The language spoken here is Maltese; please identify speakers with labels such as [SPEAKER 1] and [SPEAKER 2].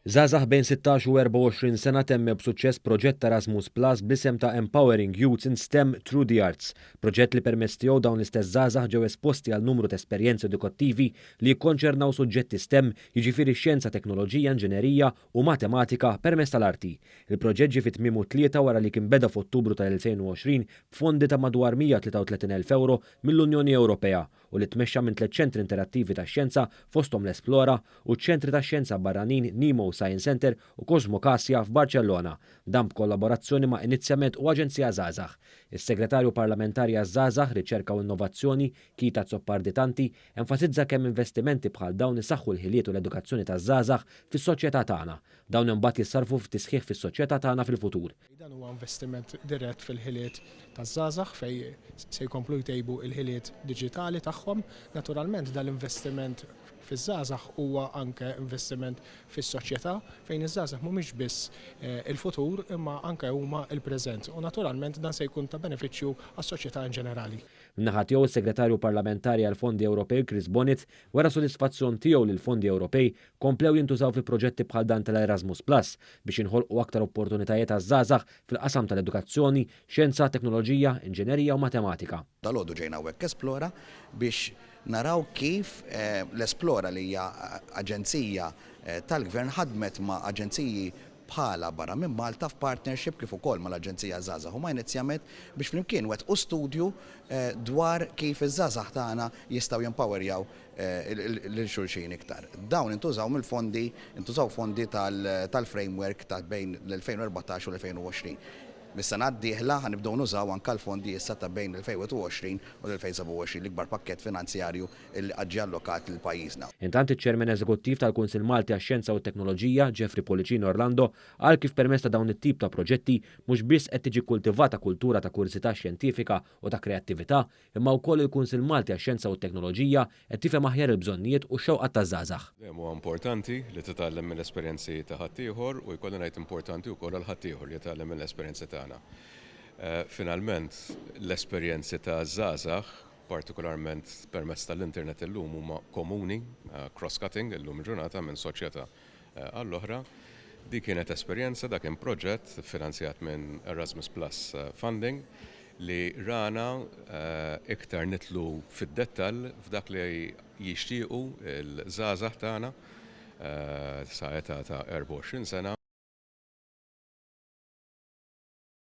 [SPEAKER 1] Żgħażagħ bejn 16 u 24 sena temmew b'suċċess proġett Erasmus Plus bl-isem ta' Empowering Youths in STEM Through the Arts, proġett li permezz tiegħu dawn l-istess żgħażagħ ġew esposti għal numru ta' esperjenzi edukattivi li jikkonċernaw suġġetti STEM, jiġifieri xjenza, teknoloġija, inġinerija u matematika permezz tal-arti. Il-proġett ġie fi tmiemu t-Tlieta wara li kien beda f'Ottubru tal-2020 b'fondi ta' madwar 133,000 ewro mill-Unjoni Ewropea u li tmexxa minn tliet ċentri interattivi tax-xjenza fosthom l-Esplora u ċ-ċentri tax-xjenza barranin Nemo Science Center u Cosmocasia f'Barċellona, dan b'kollaborazzjoni ma' Inizjamed u Aġenzija Żgħażagħ. Is-Segretarju Parlamentari għaż-Żgħażagħ, Riċerka u Innovazzjoni, Keith Azzopardi Tanti, enfasizza kemm investimenti bħal dawn isaħħu l-ħiliet u l-edukazzjoni taż-żgħażagħ fis-soċjetà tagħna. Dawn imbagħad jissarrfu f'tisħiħ fis-soċjetà tagħna fil-futur.
[SPEAKER 2] Dan huwa investiment dirett fil-ħiliet taż-żgħażagħ fejn se jkomplu jtejbu l-ħiliet diġitali tagħhom. Naturalment dan l-investiment fiż-żgħażagħ huwa anke investiment fis-soċjetà fejn iż-żgħażagħ mhumiex biss il-futur imma anke huma l-preżent u naturalment dan se jkun ta' benefiċċju għas-soċjetà in ġenerali.
[SPEAKER 1] Min-naħa tiegħu s-Segretarju Parlamentari għall-Fondi Ewropej Chris Bonett wera sodisfazzjon tiegħu li l-fondi Ewropej komplew jintużaw fi proġetti bħal dan tal-Erasmus Plus biex jinħolqu aktar opportunitajiet għaż-żgħażagħ fil-qasam tal-edukazzjoni, xjenza, teknoloġija, inġinerija u matematika.
[SPEAKER 3] Dalgħodu ġejna hawnhekk Esplora biex naraw kif l-Esplora li hija aġenzija tal-Gvern ħadmet ma' aġenziji bħalha barra minn Malta f'partnership kif ukoll mal-Aġenzija Żgħażagħ u ma' Inizjamed biex flimkien wettqu studju dwar kif iż-żgħażagħ tagħna jistgħu jempowerjaw lil xulxin iktar. Dawn intużaw mill-fondi, intużaw fondi tal-framework ta' bejn l-2014 u l-2020. Mis-sena d-dieħla ħa nibdew nużaw anke l-fondi issa ta' bejn l-2021 u l-2027, l-ikbar pakkett finanzjarju li qatt ġie allokat lil pajjiżna.
[SPEAKER 1] Intant iċ-Chairman Eżekuttiv tal-Kunsill Malti għax-Xjenza u t-Teknoloġija, Jeffrey Pullicino Orlando, qal kif permezz ta' dawn it-tip ta' proġetti mhux biss qed tiġi kkultivata kultura ta' kurżità xjentifika u ta' kreattività imma wkoll il-Kunsill Malti għax-Xjenza u t-Teknoloġija qed jifhem aħjar il-bżonnijiet u x-xewqat taż-żgħażagħ.
[SPEAKER 4] Dejjem huwa importanti li titgħallem mill-esperjenzi ta' ħaddieħor u jkolli ngħid importanti wkoll għal ħaddieħor li jitgħallem mill-esperjenzi tagħna. Finalment, l-esperjenzi ta' żgħażagħ, partikolarment permezz tal-internet illum huma komuni, cross-cutting illum il-ġurnata minn soċjetà għall-oħra. Dik kienet esperjenza, dak kien proġett finanzjat minn Erasmus Plus Funding li rana iktar nidħlu fid-dettall f'dak li jixtiequ l-żgħażagħ tagħna sa età ta' 24 sena.